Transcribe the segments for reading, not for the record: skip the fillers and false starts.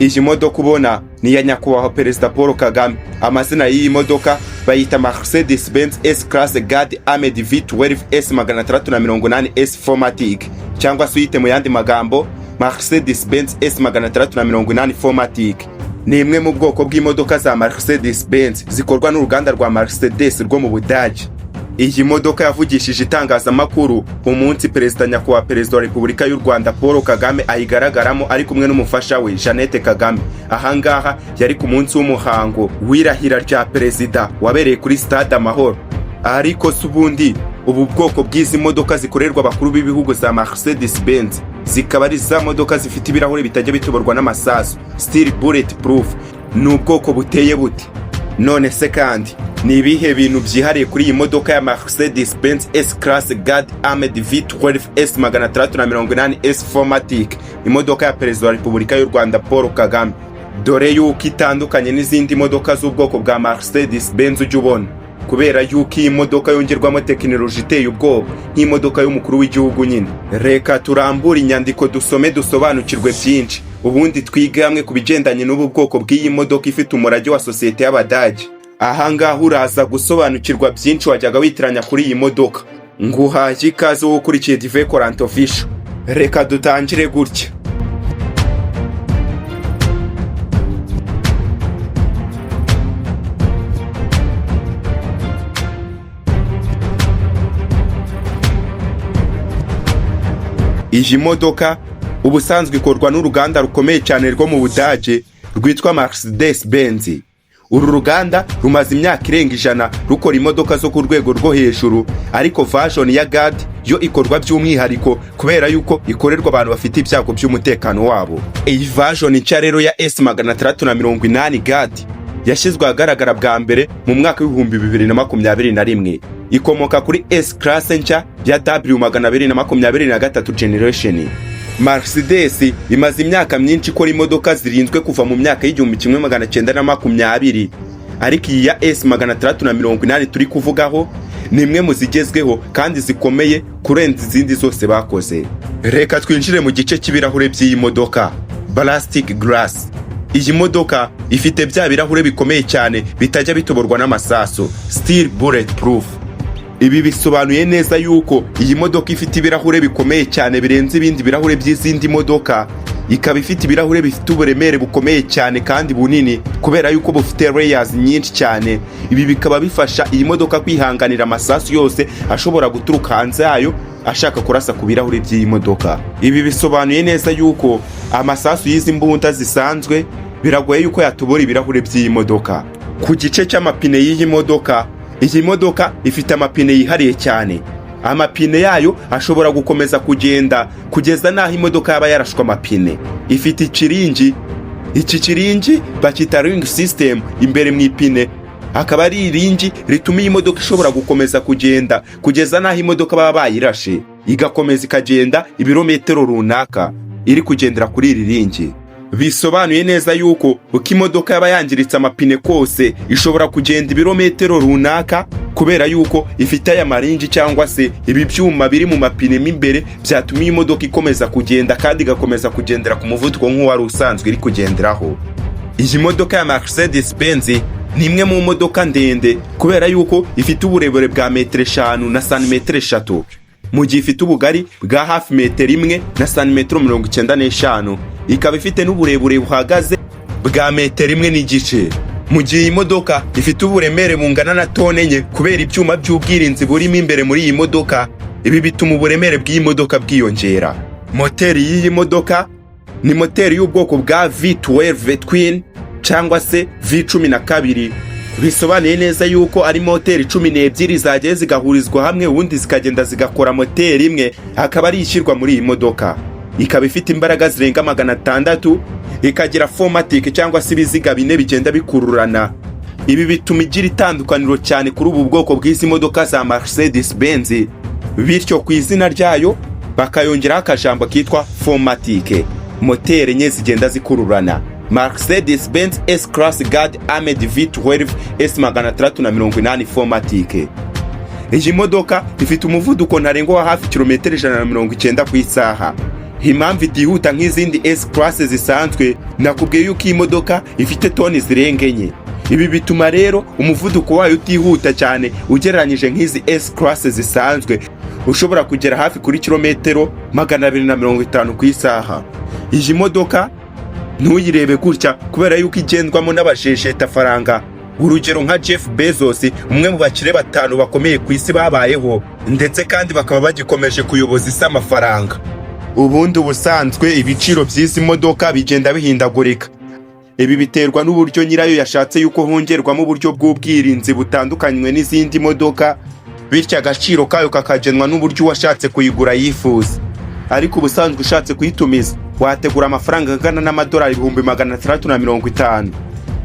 Iyi modoka ubona ni iya Nyakubahwa Perezida Paul Kagame. Amazina y'iyi modoka bayita Mercedes Benz S Class Guard Armed V12 S 680 S 4MATIC, cyangwa se uyite mu yandi magambo Mercedes Benz S 680 4MATIC. Ni imwe mu bwoko bw'imodoka za Mercedes Benz zikorwa n'uruganda rwa Mercedes rwo mu Budage. Iyi modoka yavugishije itangazamakuru umunsi Perezida, Nyakubahwa Perezida wa Repubulika y'u Rwanda Paul Kagame ayigaragaramo ari kumwe n'umufasha we Jeannette Kagame. Ahangaha yari ku munsi w'umuhango w'irahira rya perezida wabereye kuri Stade Amahoro. Ariko se ubundi ubu bwoko bw'izi modoka zikorerwa abakuru b'ibihugu za Mercedes Benz, zikaba ari za modoka zifite ibirahuri bitajya bitoborwa n'amasasu, steel bullet proof, ni ubwoko buteye bute? None se kandi ni ibihe bintu byihariye kuri iyi modoka ya Mercedes Benz S Class Guard Armed V12 S 680 S 4MATIC, imodoka ya Perezida wa Repubulika y'u Rwanda Paul Kagame? Dore yuko itandukanye n'izindi modoka z'ubwoko bwa Mercedes Benz ujya ubona, kubera yuko iyi modoka yongerwamo tekinoloji iteye ubwoba nk'imodoka y'umukuru w'igihugu nyine. Reka turambure inyandiko, dusome, dusobanukirwe byinshi, ubundi twige hamwe ku bigendanye n'ubu bwoko bw'iyi modoka ifite umurage wa sosiyete y'Abadage. Ahangaha uraza gusobanukirwa byinshi wajyaga witiranya kuri iyi modoka. Nguhaye ikaze wowe ukurikiye Dive Coranto Official. Reka dutangire gutya. Iyi modoka ubusanzwe ikorwa n'uruganda rukomeye cyane rwo mu Budage rwitwa Mercedes Benz. Uru ruganda rumaze imyaka irenga 100 rukora imodoka zo ku rwego rwo hejuru, ariko version ya Guard yo ikorwa by'umwihariko kubera yuko ikorerwa abantu bafite ibyago by'umutekano wabo. Iyi version nshya rero ya S 680 Guard yashyizwe ahagaragara bwa mbere mu mwaka wa 2021. Ikomoka kuri S Class nshya ya W 223 generation. Mercedes imaze imyaka myinshi ikora imodoka zirinzwe kuva mu myaka y'1920, ariko iyi ya S 680 turi kuvugaho ni imwe mu zigezweho kandi zikomeye kurenza izindi zose bakoze. Reka twinjire mu gice cy'ibirahure by'iyi modoka, ballistic glass. Iyi modoka ifite bya birahure bikomeye cyane bitajya bitoborwa n'amasasu, steel bullet proof. Ibi bisobanuye neza yuko iyi modoka ifite ibirahure bikomeye cyane birenze ibindi birahure by'izindi modoka. Ikaba ifite ibirahure bifite uburemere bukomeye cyane kandi bunini, kubera yuko bufite layers nyinshi cyane. Ibi bikaba bifasha iyi modoka kwihanganira amasasu yose ashobora guturuka hanze yayo ashaka kurasa ku birahuri by'iyi modoka. Ibi bisobanuye neza yuko amasasu y'izi mbunda zisanzwe biragoye yuko yatobora ibirahure by'iyi modoka. Ku gice cy'amapine y'iyi modoka, iyi modoka ifite amapine yihariye cyane. Amapine yayo ashobora gukomeza kugenda kugeza n'aho imodoka yaba yarashwe amapine. Ifite ikiringi. Iki kiringi bacyita ring system imbere mu ipine, akaba ari iringi rituma iyi modoka ishobora gukomeza kugenda kugeza n'aho imodoka baba bayirashe, igakomeza ikagenda ibirometero runaka iri kugendera kuri iri ringi. Bisobanuye neza yuko uko imodoka yaba yangiritse amapine kose, ishobora kugenda ibirometero runaka, kubera yuko ifite aya maringi cyangwa se ibi byuma biri mu mapine mo imbere byatuma iyi modoka ikomeza kugenda kandi igakomeza kugendera ku muvuduko nk'uwari usanzwe iri kugenderaho. Iyi modoka ya Mercedes Benz ni imwe mu modoka ndende, kubera yuko ifite uburebure bwa metero 5 na santimetero 3, mu gihe ifite ubugari bwa hafi metero 1 na santimetero 95. Ikaba ifite n'uburebure buhagaze bwa metero 1.5, mu gihe iyi modoka ifite uburemere bungana na tone 4 kubera ibyuma by'ubwirinzi burimo imbere muri iyi modoka. Ibi bituma uburemere bw'iyi modoka bwiyongera. Moteri y'iyi modoka ni moteri y'ubwoko bwa V12 Twin cyangwa se V12. Bisobanuye neza yuko ari moteri 12 zagiye zigahurizwa hamwe, ubundi zikagenda zigakora moteri imwe, akaba ari ishyirwa muri iyi modoka. Ikaba ifite imbaraga zirenga 600, ikagira 4MATIC cyangwa se ibiziga bine bigenda bikururana. Ibi bituma igira itandukaniro cyane kuri ubu bwoko bw'izi modoka za Mercedes Benz, bityo ku izina ryayo bakayongeraho akajambo kitwa 4MATIC, moteri enye zigenda zikururana. Mercedes Benz S Class Guard Armed V12 S 680 4MATIC. Iyi modoka ifite umuvuduko ntarengwa wa hafi kilometero 190 ku isaha. Impamvu itihuta nk'izindi S Class zisanzwe, nakubwiye yuko iyi modoka ifite toni zirenga 4. Ibi bituma rero umuvuduko wayo utihuta cyane ugereranyije nk'izi S Class zisanzwe, ushobora kugera hafi kuri kilometero 250 ku isaha. Iyi modoka ntuyirebe gutya kubera yuko igendwamo n'abajejetafaranga, urugero nka Jeff Bezos, umwe mu bakire batanu bakomeye ku isi babayeho, ndetse kandi bakaba bagikomeje kuyoboza isi amafaranga. Ubundi ubusanzwe ibiciro by'izi modoka bigenda bihindagurika. Ibi biterwa n'uburyo nyirayo yashatse yuko hongerwamo uburyo bw'ubwirinzi butandukanywe n'izindi modoka, bityo agaciro kayo kakagenwa n'uburyo uwashatse kuyigura yifuza. Ariko ubusanzwe ushatse kuyitumiza wategura amafaranga angana n'amadolari 650,000.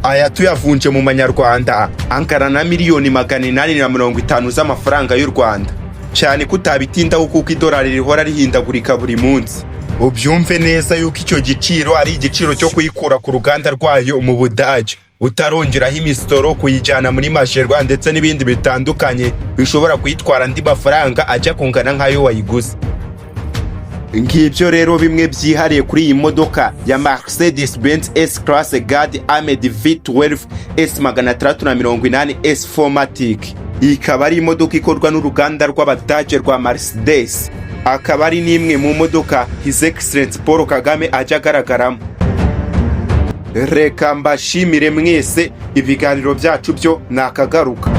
Aya tuyavunje mu manyarwanda angana na miliyoni 850 z'amafaranga y'u Rwanda, cyane ko utabitindaho kuko idolari rihora rihindagurika buri munsi. Ubyumve neza yuko icyo giciro ari igiciro cyo kuyikura ku ruganda rwayo mu Budage, utarongeraho imisoro, kuyijyana muri Magerwa ndetse n'ibindi bitandukanye bishobora kuyitwara andi mafaranga ajya kungana nk'ayo wayiguze. Ngibyo rero bimwe byihariye kuri iyi modoka ya Mercedes Benz S Class Guard Armed V12 S 680 S 4MATIC. Ikaba ari imodoka ikorwa n'uruganda rw'Abadage rwa Mercedes, akaba ari n'imwe mu modoka His Excellence Paul Kagame ajya agaragaramo. Reka mbashimire mwese, ibiganiro byacu byo ni akagaruka.